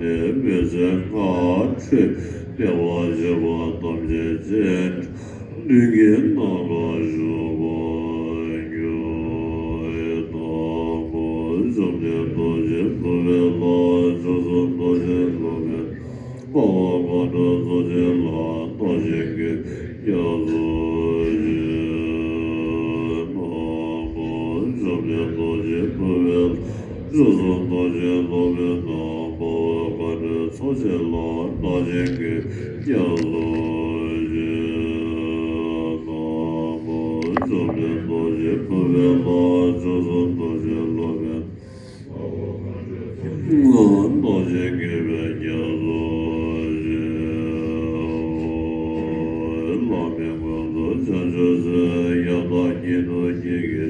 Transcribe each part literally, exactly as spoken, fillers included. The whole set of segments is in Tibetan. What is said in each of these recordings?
མེད་ཚེ་སྔ་ཕྱི་བདེ་བར་གཤེགས་པ་ཐམས་ཅད་སྤྱན་དྲངས་མདུན་གྱི་ནམ་མཁར་བཞུགས་པར་འགྱུར། ན་མོ་བཅོམ་ལྡན་རྡོ་རྗེ་ཐུབ་པའི་ལྷ། མཆོག་གསུམ་རྡོ་རྗེ་སློབ་དཔོན། དཔའ་བོ་མཁའ་འགྲོ་རྡོ་རྗེ་ལ། བདག་གཞན་གྱིས་ཀྱང་སྐྱབས་སུ་མཆི། ན་མོ་བཅོམ་ལྡན་རྡོ་རྗེ་ཐུབ་པའི་ལྷ། མཆོག་གསུམ་རྡོ་རྗེ་སློབ་དཔོན་དང་། དཔའ་བོ་མཁའ་འགྲོའི་ཚོགས་བཅས་ལ། བདག་གཞན་གྱིས་ཀྱང་སྐྱབས་སུ་མཆི། ན་མོ་བཅོམ་ལྡན་རྡོ་རྗེ་ཐུབ་པའི་ལྷ། མཆོག་གསུམ་རྡོ་རྗེ་སློབ་དཔོན། བདག་གཞན་གྱིས་ཀྱང་སྐྱབས་སུ་མཆི། ལྷ་མིའི་ཀུན་ཏུ་བྱང་ཆུབ་སེམས། ཡང་དག་ཉིད་དུ་སྙིང་གི་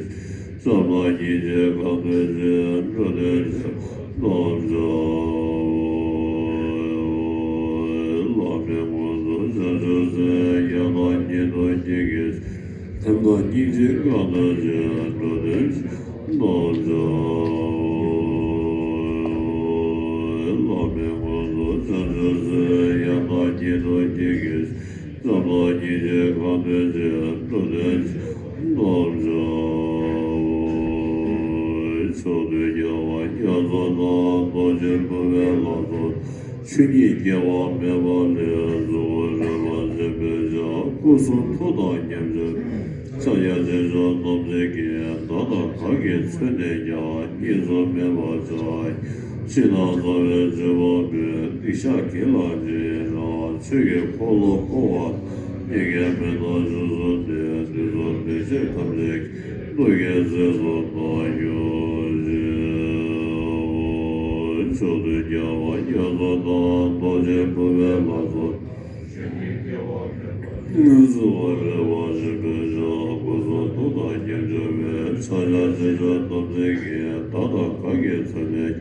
བྱམས་དང་སྙིང་རྗེ་གང་འདུལ་ཅིང་། འགྲོ་དོན་ཆེན་པོ་རྣམ་བྱང་བ། ལྷ་མིའི་ཀུན་ཏུ་བྱང་ཆུབ་སེམས། ཡང་དག་ཉིད་དུ་སྙིང་གི་བྱམས་དང་སྙིང་རྗེ་གང་འདུལ་ཅིང་། འགྲོ་དོན་ཆེན་པོ་རྣམ་བྱང་བ། ལྷ་མིའི་ཀུན་ཏུ་བྱང་ཆུབ་སེམས། ཡང་དག་ཉིད་དུ་སྙིང་གི་བྱམས་དང་སྙིང་རྗེ་གང་འདུལ་ཅིང་། འགྲོ་དོན་ཆེན་པོ་རྣམ་བྱང་བ། ཕྱོགས་དུས་རྒྱལ་བ་རྒྱ་མཚོ་དང་། རྡོ་རྗེ་ཕུར་པའི་ལྷ་ཚོགས། ཆོས་ཉིད་སྐྱེ་བ་མེད་པ་ལས། གཟུགས་སྐུ་རོལ་པ་ཅན་འབུལ་བྱ། སྐུ་གསུང་ཐུགས་དང་མཉམ་སྦྱོར་བའི། ཕྱག་རྒྱ་ཆེ་ཤོས་རྣམ་འདྲེན་གྱིས། བདག་དང་བདག་གི་མཚན་ནས་ཀྱང་། གཉིས་སུ་མེད་པར་བྱ། ཕྱི་ནང་རྩ་བའི་སྤྱོད་པ་པོས། སྡིག་བཤགས་དགེ་ལ་རྗེས་བསྔོ་བ། ཆོས་ཀྱི་འཁོར་ལོ་བསྐོར་བ་དང་། མྱ་ངན་འདའ་བར་བྱོན་ནས། དུས་གསུམ་འདུས་བྱས་ཐམས་ཅད་ཀྱི། ཐུགས་ཀྱི་རྗེས་སུ་བདག་སྐྱོང་ཞིང་། ཕྱོགས་དུས་རྒྱལ་བ་རྒྱ་མཚོ་དང་། རྡོ་རྗེ་ཕུར་པའི་ལྷ་ཚོགས། གཟུགས་སྐུ་རོལ་པ་ཅན་འབུལ་བྱ། སྐུ་གསུང་ཐུགས་དང་མཉམ་སྦྱོར་བའི། ཕྱག་རྒྱ་ཆེ་ཤོས་རྣམ་འདྲེན་གྱིས། བདག་དང་བདག་གི་མཚན་ནས་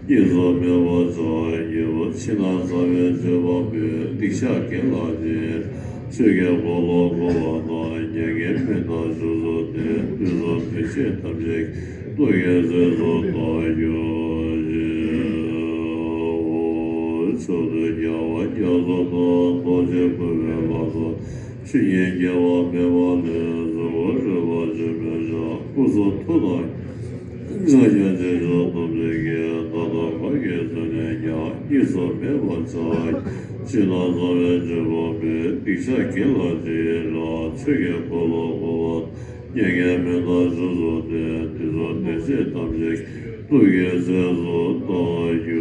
ཀྱང་། གཉིས་སུ་མེད་པར་བྱ། གཉིས་པ། ཕྱི་ནང་རྩ་བའི་སྤྱོད་པ་པོས། སྡིག་བཤགས་དགེ་ལ་རྗེས་བསྔོ་བ། ཆོས་ཀྱི་འཁོར་ལོ་བསྐོར་བ་དང་། མྱ་ངན་མི་འདའ་བར་བྱོན་ནས། དུས་གསུམ་འདུས་བྱས་ཐམས་ཅད་ཀྱི། ཐུགས་ཀྱི་རྗེས་སུ་བདག་སྐྱོང་ཞིང་། ཕྱོགས་དུས་རྒྱལ་བ་རྒྱ་མཚོ་དང་། རྡོ་རྗེ་ཕུར་པའི་ལྷ་ཚོགས། ཆོས་ཉིད་སྐྱེ་བ་མེད་པ་ལས། གཟུགས་སྐུ་རོལ་པ་ཅན་འབུལ་བྱ། སྐུ་གསུང་ཐུགས་དང་། ཕྱག་རྒྱ་ཆེ་ཤོས་རྣམ་འདྲེན་གྱིས། བདག་དང་བདག་གི་མཚན་ནས་ཀྱང་། གཉིས་སུ་མེད་པར་བྱ། ཕྱི་ནང་རྩ་བའི་སྤྱོད་པ་པོས། སྡིག་བཤགས་དགེ་ལ་རྗེས་བསྔོ་བ། ཆོས་ཀྱི་འཁོར་ལོ་བསྐོར་བ་དང་། མྱ་ངན་མི་འདའ་བར་བྱོན་ནས། དུས་གསུམ་འདུས་བྱས་ཐམས་ཅད་ཀྱི། ཐུགས་ཀྱི་རྗེས་སུ་བདག་སྐྱོང་།